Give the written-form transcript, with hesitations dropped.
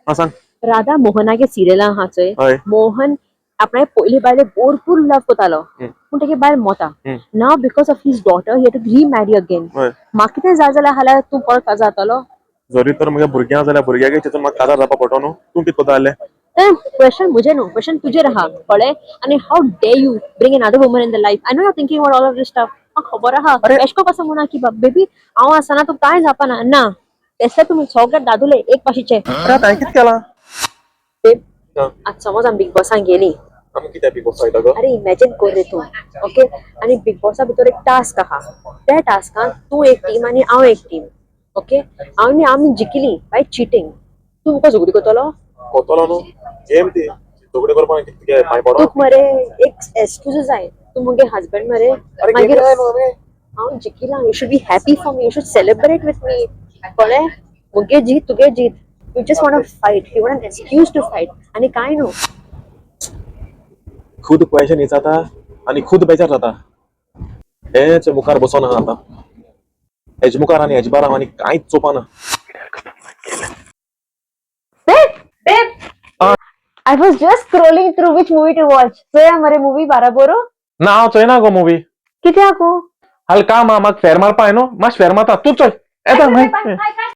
हा, सांग. राधा मोहनागे सिरियल आहा चोय. हय. मोहन आपणा पयली बायले भरपूर लव कोतालो, पूण तेगे बायल Mota. Now because of his daughter he to remarry again. म्हाका कितें जाय जाल्यार हाल्यार तूं परत काजार जातलो? जरी तर म्हगे भुरग्यां जाल्यार भुरग्याक चिंतून म्हाका काजार जावपा पडटलो न्हू. तूं कितें कोता जालें? तें क्वेश्चन म्हजें न्हू, क्वेश्चन तुजेर आहा, कळ्ळें? आनी how dare you bring another woman in the life? I know you thinking about all of this stuff, म्हाका खबर आहा. अरे. एशको कसो म्हणा की बेबी, हांव आसतना तूं कांय जावपा ना. तेसले तुमी सगळे दादुले एक भाशेचे. अरे, आतां हांवें कितें केलां? बेब, हा. आतां समज आमी बिग बॉसान गेली. आमी कित्याक बिग बॉस वयता गो? अरे, इमॅजिन कर रे तूं, ओके? आनी बिग बॉसा भितर एक टास्क आहा. त्या टास्कान तूं एक टीम आनी हांव एक टीम, ओके? हांव आनी आमी जिखली बाय चिटींग. तूं मुखार झगडी करतलो? कोतलो न्हू, गेम ती. झगडी करपाक कितें पांय पडो? तुक मरे एक एक्सक्यूज जाय. तूं मुगे हजबंड मरे. अरे, मागीर गेम जाय न्हू आमी. हांव जिखला, you should be happy for me, you should celebrate with me, कळ्ळें? मुगे जीत, तुगे जीत. You just want fight, you want an excuse to fight आनी कांय न्हू. खुद क्वेश्चन विचारता आनी खुद बेजार जाता. हेच मुखार बसोन आहा आतां. हेज मुखार आनी हेज बार हांव आनी कांयच चोवपा ना. Babe, babe. I was just scrolling through which movie to watch. चोया मरे movie बाराबोरो. ना, हांव चोयना गो मुवी. कित्याक गो? हाल काम आहा म्हाका, फेर मारपा न्हू, मातशें फेर मारता. तूं चोय, येता मागीर.